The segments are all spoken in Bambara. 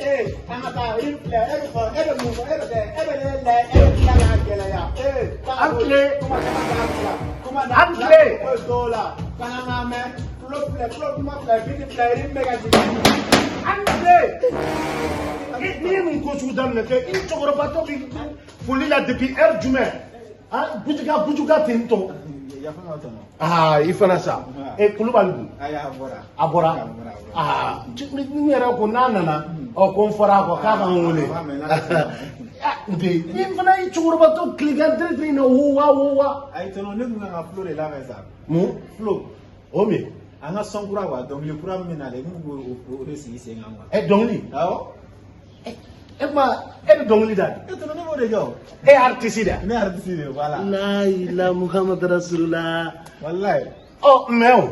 Ee, an ka taa, i filɛ, e bɛ fɔ, e bɛ mun fɔ, e bɛ kɛ, e bɛ ne layɛ, e bɛ tila k'a gɛlɛya. Ee, An tile. Kuma caman t'a bila. Kuma An tile. Foyi t'o la. Kana n'a mɛn, tulo filɛ, tulo kuma filɛ, biti filɛ, yiri bɛ ka jigin. An tile. N'i ye nin ko sugu daminɛ kɛ, i cɛkɔrɔbatɔ bɛ foli la depuis heure jumɛn? Ah, gujuga gujuga ten tɔ. Yafa ma tɔnɔ. Aa, i fana sa. E, Kulubali dun? Ayi, a bɔra. A bɔra? A bɔra, a bɔra. Aa, n yɛrɛ ko n'a nana, ɔ, ko n fɔra a kɔ k'a ka n wele. Ah, n den, ni fana ye cɛkɔrɔbatɔ tilegan tere na, wo wa wo wa. Ayi tɔnɔ, ne tun kan ka flow de labɛn sa. Mun? Flow. O min? An ka son kura quoi, dɔnkili kura min bɛ nalen, n kun k'o de sigi sen kan quoi. Ɛ, dɔnkili? Awɔ. E kuma, e bɛ dɔnkili da de? E tɔnɔ, ne b'o de kɛ o. E ye artiste de ye? Ne ye artiste de ye, voilà. La ilaha Muhammad Rasulullah. Walayi. Ɔ, mais o.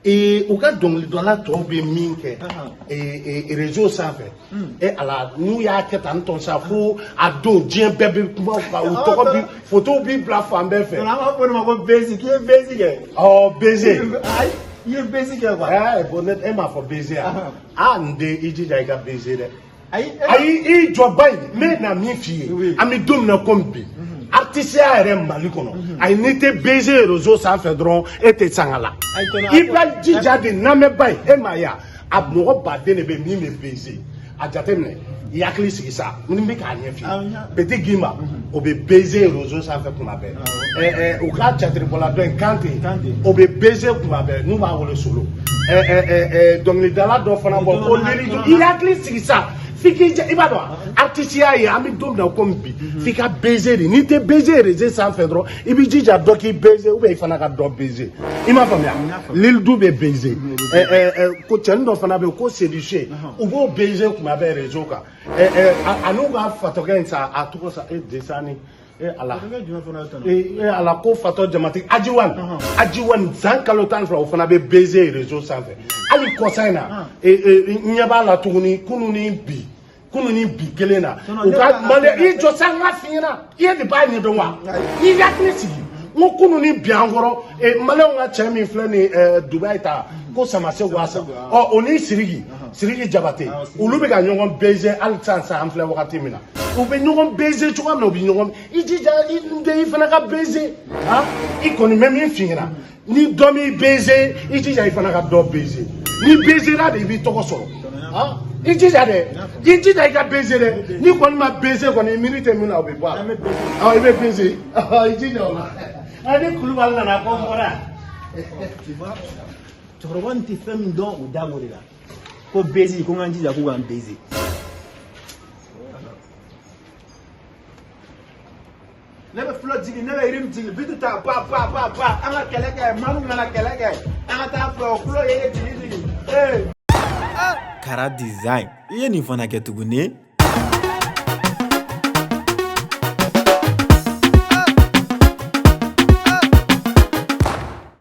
Ee, u ka dɔnkilidala tɔw bɛ min kɛ ee réseau sanfɛ, e ala, n'u y'a kɛ tan tɔn sa, fo a don diɲɛ bɛɛ bɛ kuma u kan, u tɔgɔ bi, photo bi bila fan bɛɛ fɛ. Tɔnɔ, an b'a fɔ o de ma ko buzz, k'i ye buzz kɛ. Ɔ, buzz. Ayi, i ye buzz kɛ quoi. Ɛɛ, bon, ne e m'a fɔ buzz yan? Aa, n den, i jija i ka buzz dɛ. Ayi. Ayi, i jɔ ba in, n bɛ na min f'i ye. An bɛ don min na komi bi, artisiya yɛrɛ Mali kɔnɔ, ayi, n'i tɛ buzz réseau sanfɛ dɔrɔn, e tɛ sanga la. Ayi, tɔnɔ, I bɛ jija de namɛba ye, e m'a ye a, a mɔgɔ baden de bɛ min bɛ buzz. A jateminɛ, i hakili sigi sa, n bɛ k'a ɲɛ f'i ye. Petit Gimba, o bɛ buzz réseau sanfɛ kuma bɛɛ. Ɛ ɛ, u ka catiribɔla dɔ in, Kante, Kante. o bɛ buzz kuma bɛɛ, n'u b'a wele Solo. Ɛ ɛ ɛ ɛ, dɔnkilidala dɔ fana bɔ ko Lili, i hakili sigi sa, f'i k'i jɛ, i b'a dɔn artisiya ye, an bɛ don min na komi bi, f'i ka buzz de. N'i tɛ buzz réseau sanfɛ dɔrɔn, i b'i jija dɔ k'i buzz ou bien i fana ka dɔ buzz. I m'a faamuya? Lil Du bɛ buzz. Ɛ ɛ ɛ, ko cɛnin dɔ fana bɛ yen ko Seduse, u b'o buzz kuma bɛɛ réseau kan. Ɛ ɛ, a n'u ka fatɔkɛ in sa, a tɔgɔ sa, e desani, e ala. Fatɔkɛ jumɛn fana ye tɔnɔ? E ala, ko fatɔ jamatigi Ajiwan, Ajiwan san kalo 12, o fana bɛ buzz réseau sanfɛ. Hali kɔsa in na, e e, n ɲɛ b'a la tuguni, kunun ni bi, kunun ni bi kelen na, Tɔnɔ, u ne ka b'a- mali, i jɔ sa, n ka f'i ɲɛna, i ye de b'a ɲɛdɔn wa? I hakili sigi, n ko kunun ni bi an kɔrɔ, e, maliyɛnw ka cɛ min filɛ nin ye, Dubayi ta, ko Samasegu Asa, ɔ, o ni Siriki, Siriki Jabate, olu bɛ ka ɲɔgɔn buzz hali sisan sisan, an filɛ wagati min na, u bɛ ɲɔgɔn buzz cogoya min na, u bɛ ɲɔgɔn, i jija, i n den, i fana ka buzz. Han, i kɔni bɛ min f'i ɲɛna, ni dɔ m'i buzz, i jija i fana ka dɔ buzz. Ni buzzera de, i b'i tɔgɔ sɔrɔ. Han, i jija dɛ, i jija i ka buzz dɛ. N'i kɔni ma buzz kɔni, i miiri tɛ min na, o bɛ bɔ a la. Ɔ, i bɛ buzz, i jija o la. Ɛ, ni Kulubali nana ko n bɔra yan. Tu vois, cɛkɔrɔba nin tɛ fɛn min dɔn, o da b'o de la. Ko buzz, ko n k'an jija k'u k'an buzz. Ne bɛ flow jigin, ne bɛ rythme jigin, beat ta, pa pa pa pa, an ka kɛlɛ kɛ, manu nana kɛlɛ kɛ, an ka taa fɛ, flow ye jigin jigin. Ee. Kara Design, i ye nin fana kɛ tuguni.